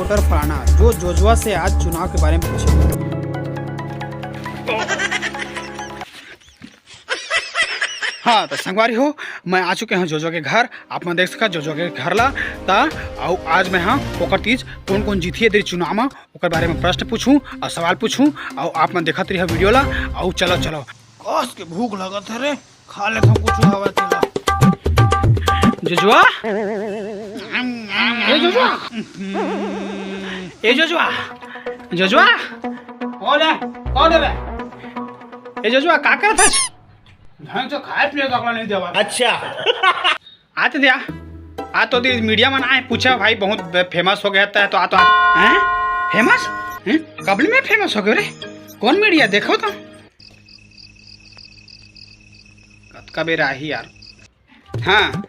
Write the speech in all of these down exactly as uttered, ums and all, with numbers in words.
Doctor फलाना, जो जोजवा से आज चुनाव के बारे में पूछे। हाँ, तो संगवारी हो, मैं आ चुके हंव जोजवा के घर। आप मन देख सकत जोजवा के घर ला। त अउ आज मैं हा ओकर तीज कोन कोन जीतही ए दरी चुनाव म, ओकर बारे में प्रश्न पूछूं अउ सवाल पूछूं, अउ आप मन देखत रहिहा वीडियो ला। अउ चलो, चलो, कस के भूख लगत हे रे, खा लेथंव कुछ हवय तेला। जोजवा, ए जोजवा, ए जोजवा, जोजवा, कौन है? कौन है बे? ए जोजवा, का करत हस? ढंग से खाए पिए तक नहीं देवा। अच्छा। आ तो दिया, आ तो दी मीडिया मन आए पूछा भाई, बहुत फेमस हो गया था तो आ तो आ, हैं? फेमस? हैं? कबल में फेमस हो गए रे? कौन मीडिया, देखो तो। कतका बेरा आही यार। हाँ।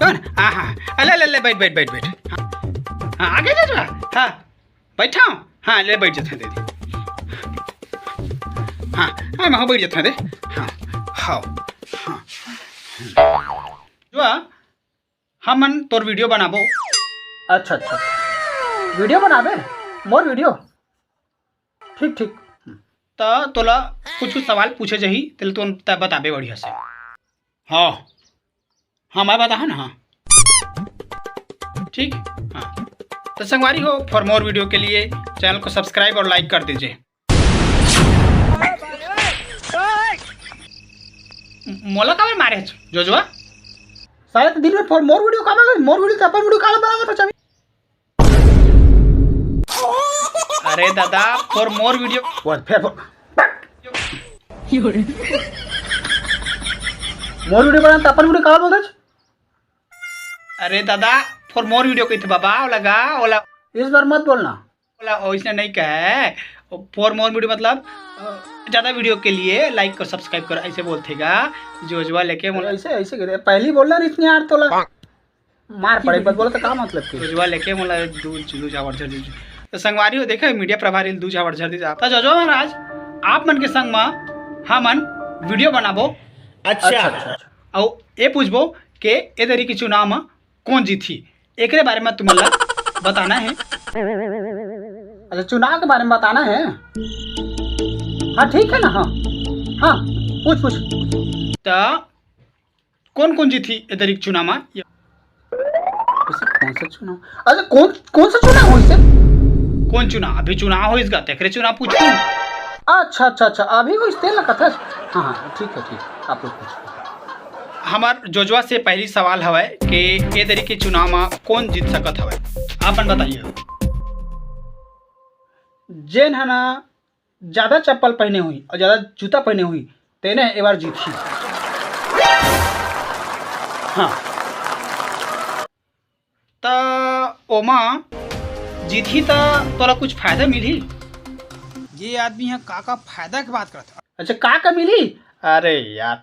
कौन? हाँ, हाँ। अले, अले, अले, बैठ, बैठ, बैठ, बैठ। हाँ। हाँ, आगे जा, जा। हाँ। बैठा हूँ। हाँ, ले बैठ जाते हैं, दे दे। हाँ, हाँ, मैं बैठ जाते हैं, दे। हाँ, हाँ, हाँ। जो आ, हमन तोर वीडियो बनाबो। अच्छा, अच्छा। वीडियो बनाबे? मोर वीडियो? ठीक, ठीक। त तोला कुछ, कुछ सवाल पूछे जाही, तेला तो तैं बताबे बढ़िया से। हाँ, हाँ, मैं बताहा ना, हाँ। ठीक, हाँ। तो संगवारी हो, for more video के लिए channel को subscribe और like कर दीजिए। मोला काबर मारे हस, जोजवा? साले तो दिन में for more video काबर, more video तो अपन वीडियो काबर बनावत हस? अरे दादा, for more video। वो फेर for-, more video बनाना तो अपन वीडियो काबर बोलत हस? अरे दादा, for more video कहिथे बाबा, ओला गा, ओला। इस बार मत बोलना। बोला, ओइसने नहीं कहे। For more video मतलब, अ, ज्यादा वीडियो के लिए like और subscribe कर, ऐसे बोलथे गा। जोजवा लेके मोला ऐसे, ऐसे करे। पहली बोलना रहिस यार तोला। मार पड़े, बस बोला तो का मतलब के? जोजवा लेके मोला दू, दू झावड़ झर दी। तो संगवारी हो, देखे, मीडिया प्रभारी दू झावड़ झर दी। तो जोजवा महाराज, आप मन के संग म हमन वीडियो बनाबो। अच्छा। अच्छा, अच्छा, अच्छा। अउ ए पूछबो के ए दरी के चुनाव म कौन जीतही, एकरे बारे में तुमन ला बताना है। अच्छा, चुनाव के बारे में बताना है। हाँ, ठीक है ना? हाँ, हाँ, पूछ, पूछ। त कौन कौन जीतही ए दरी के चुनाव मा? ऐसे कौन सा चुनाव? अच्छा, कौन, कौन सा चुनाव होइस? कौन चुनाव? अभी चुनाव होइस गा, तेकरे चुनाव पूछहूँ। अच्छा, अच्छा, अच्छा, अभी होइस तेला कथस। हाँ, हाँ, ठीक है, ठीक है, आप लोग पूछो। हमर जोजवा से पहली सवाल हवय कि ए दरी के चुनाव मा कौन जीत सकत हवय? आप मन बताइए। जेन ह ना ज्यादा चप्पल पहने हुई और ज्यादा जूता पहने हुई, तेने ए बार जीतही। हाँ। त ओमा जीतही त तोला कुछ फायदा मिलही? ये आदमी ह का का फायदा के बात करत हे? अच्छा, का का मिलही? अरे यार,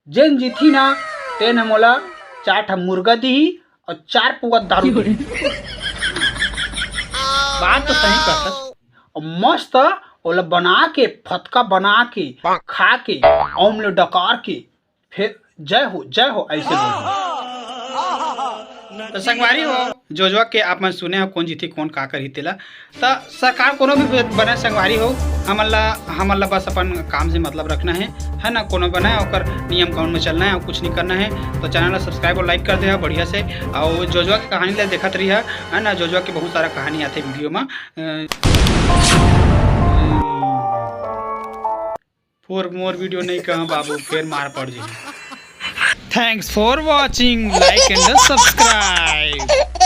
जेन जीतही ना, तेन ह मोला चार ठा मुर्गा दिही और चार पुआ दारू दिही। बात तो सही कहत हस। और मस्त ओला बना के, फतका बना के, खा के, ओम ले डकार के, फिर जय हो, जय हो, ऐसे बोलना। तो संगवारी हो, जोजवा के आप मन सुने हो, कौन जीती, कौन का करही तेला। त सरकार कोनो भी बने संगवारी हो, हमन ला, हमन ला बस अपन काम से मतलब रखना है, है ना? कोनो बने ओकर नियम कानून में चलना है और कुछ नहीं करना है। तो channel ला subscribe और like कर दे बढ़िया से, और जोजवा के कहानी ला देखत रही है ना? जोजवा के बहुत सारा कहानी आथे वीडियो में। अ, For more video नहीं कहा बाबू, फिर मार पड़ जाए। Thanks for watching, like and subscribe।